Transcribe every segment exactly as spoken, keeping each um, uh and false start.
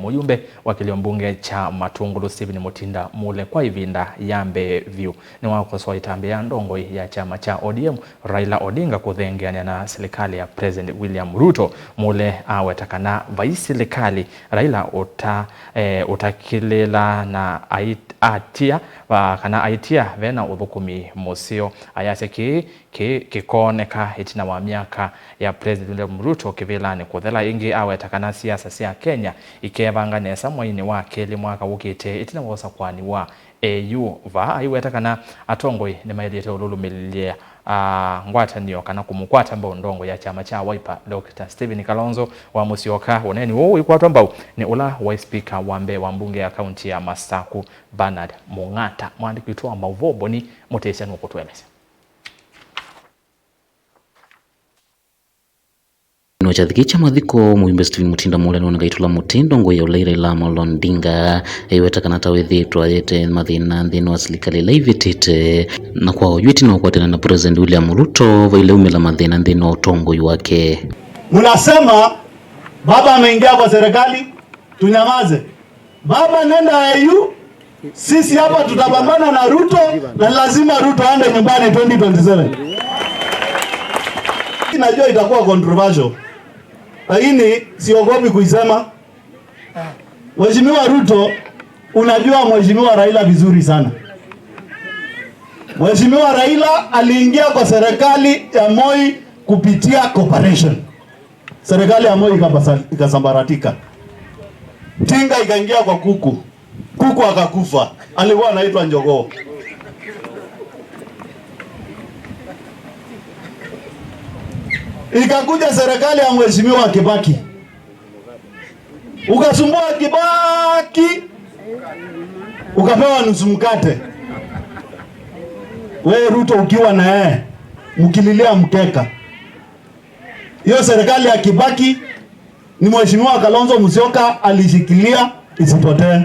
Mũyumbe wa kĩlio mbunge kya Matũngũlũ Stephen Mutinda Mule kwa ĩvinda ya mbee vyũ nĩwakosoa ĩtambya ya ndongoi ya kyama kya O D M Raila Odinga kũthengeanĩa na silikalĩ ya President William Ruto. Mule aweta kana vai silikalĩ Raila ũta, eh, ũtakĩlĩla na ait-, atia, va, kana aitia vena ũthũkũmi mũseo. Ayasya kĩĩ kĩ-, kĩkooneka ĩtina wa myaka ya President William Ruto kĩvĩlanĩ kũthela. Ĩngĩ aweta kana siasa sya Kenya ikevanga nesa mwainĩ wa kelĩ mwaka ũkĩte ĩtina wa ũsakũani wa A U. Vaa aiweta kana atongoi nĩmaĩlĩte ũlũlũmĩlĩlya, ah, ngwatanĩo kana kũmũkwata mbau ndongo ya kyama kya Wiper, Doctor Stephen Kalonzo wa Musyoka. Ũneeni ũũ wĩkwatwa mbau nĩ ũla waĩ spika wa mbee wa mbunge ya kaunti ya Masaku, Bernard Mung'ata. Mwandĩki witũ wa maũvoo Boni Mũtĩsya nũkũtũelesya. No kyathĩ kĩĩ kya mathiko, mũyumbe Stephen Mutinda Mule nĩwoneka aitũla mũtĩ ndongoi ya ũlei Raila Amolo Odinga, aiweta kana ta wĩthĩĩtwe ayete mathĩna nthĩnĩ wa silikalĩ ĩla ĩvĩtĩte, na kwa oyu ĩtina wa kũatana na President William Ruto, vaile umĩla mathĩna nthĩnĩ wa ũtongoi wake. Mnasema baba ameingia kwa serikali, tunyamaze. Baba, nenda A U, sisi hapa tutapambana na Ruto, na lazima Ruto aende nyumbani twenty twenty-seven. Najua itakuwa controversial, lakini siogopi kuisema. Mheshimiwa Ruto, unajua Mheshimiwa Raila vizuri sana. Mheshimiwa Raila aliingia kwa serikali ya Moi kupitia cooperation. Serikali ya Moi ikapasa-, ikasambaratika. Tinga ikaingia kwa kuku. Kuku akakufa. Alikuwa anaitwa Njogoo. Ikakuja serikali ya Mheshimiwa Kibaki. Ukasumbua Kibaki. Ukapewa nusu mkate. We Ruto ukiwa na yeye, mkililia mkeka. Hiyo serikali ya Kibaki ni Mheshimiwa Kalonzo Musyoka alishikilia isipotee.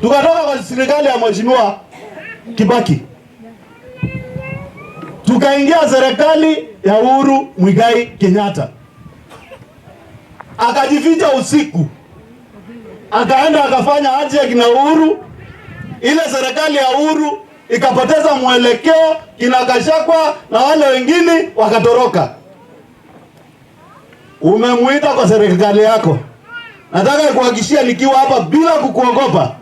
Tukatoka kwa serikali ya Mheshimiwa Kibaki, tukaingia serikali ya Uhuru Muigai Kenyatta. Akajificha usiku, akaenda akafanya handshake na Uhuru. Ile serikali ya Uhuru ikapoteza mwelekeo, kina Gachagua na wale wengine wakatoroka. Umemuita kwa serikali yako. Nataka kuhakikishia nikiwa hapa bila kukuogopa,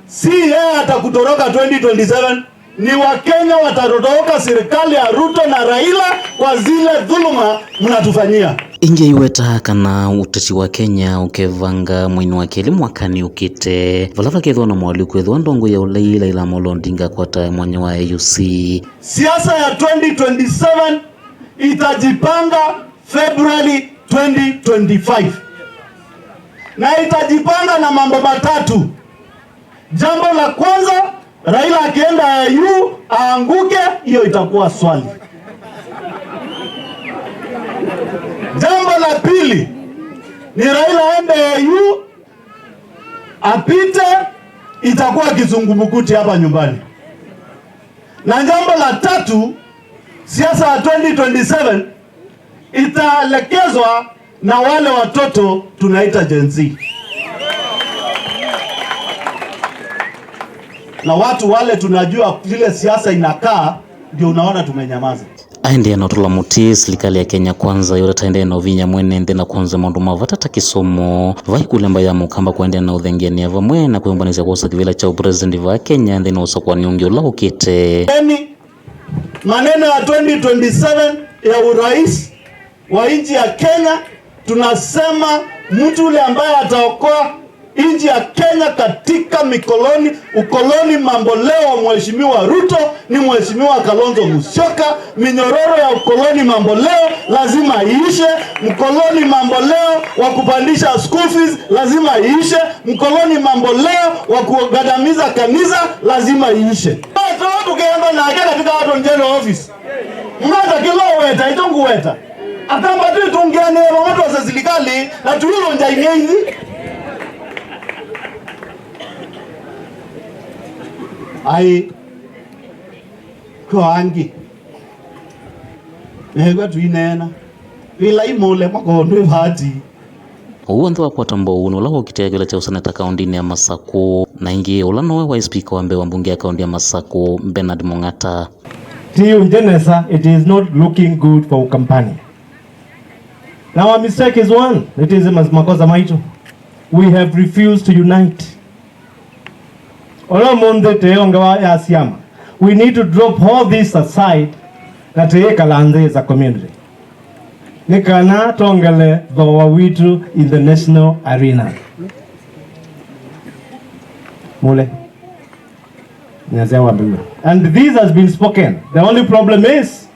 si yeye atakutoroka twenty twenty-seven, ni Wakenya watatoroka serikali ya Ruto na Raila kwa zile dhuluma mnatufanyia. Ĩngĩ aiweta kana ũteti wa Kenya ũkevanga mweinĩ wa kelĩ mwakanĩ ũkĩte, vala vakethĩwa na moalyũku ethĩwa ndongoi ya ũlei Raila Amolo Odinga akwata mwanya wa A U C. Siasa ya twenty twenty-seven itajipanga February twenty twenty-five, na itajipanga na mambo matatu. Jambo la kwanza, Raila akienda A U aanguke, hiyo itakuwa swali. Jambo la pili ni Raila aende A U apite, itakuwa kizungumkuti hapa nyumbani. Na jambo la tatu, siasa ya twenty twenty-seven italekezwa na wale watoto tunaita Gen Z. Na watu wale tunajua vile siasa inakaa, ndio unaona tumenyamaza. Aendeea na ũtũla mũtĩ, silikalĩ ya Kenya Kwanza yota taendeea na ũvinya mwene nthĩ na kwonza maũndũ ma vata ta kĩsomo. Vai kũlya mbaĩ ya Mũkamba kũendeea na ũthengeanĩa vamwe na kwĩũmbanĩsya kwosa kĩvĩla kya ũpresident va Kenya nthĩnĩ wa ũsakũani ũngĩ ũla ũkĩte. Eni, maneno ya twenty twenty-seven ya urais wa nchi ya Kenya, tunasema mtu yule ambaye ataokoa nchi ya Kenya katika mikoloni, ukoloni mambo leo wa Mheshimiwa Ruto ni Mheshimiwa Kalonzo Musyoka. Minyororo ya ukoloni mambo leo lazima iishe. Mkoloni mambo leo wa kupandisha school fees lazima iishe. Mkoloni mambo leo wa kugandamiza kanisa lazima iishe. Petro tukienda nake katika Attorney General Office. Mnata kĩla ũweta, ĩtũ ngũweta. Atamba twĩtũngĩanĩe vamwe twose silikalĩ, na tũilũngya ing'eithi. Aĩ, kwa angĩ. Neew'a tũineena. Wĩlai mũlemwa kondũ ĩvati. Ũu w'onthe wakwata mbou nĩ ũla wokitĩa kĩla kya ũseneta kaũndĩnĩ ya Masakũ, na ĩngĩ ũla nowe waĩ spika wa mbee wa mbunge ya kaũndĩ ya Masakũ, Bernard Mung'ata. Ti ũngye nesa, it is not looking good for Ukambani. Na our mistake is one, it is mas-, makosa maitũ. We have refused to unite. Ũla ũmũnthĩ tĩongewa ya syama. We need to drop all this aside na tĩĩkala nthĩ as a community. Nĩ kana tongele thooa witũ in the national arena. Mule. Nyasya wambiwa. And this has been spoken. The only problem is,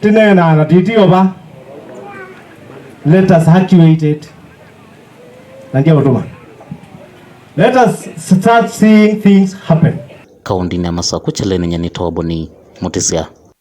tinena na titi ova. Let us actuate it. Na ndia ũtũma. Let us start seeing things happen. Kaũndĩnĩ ya Masakũ, Cheleni Nyanitoa, Boni Mũtĩsya.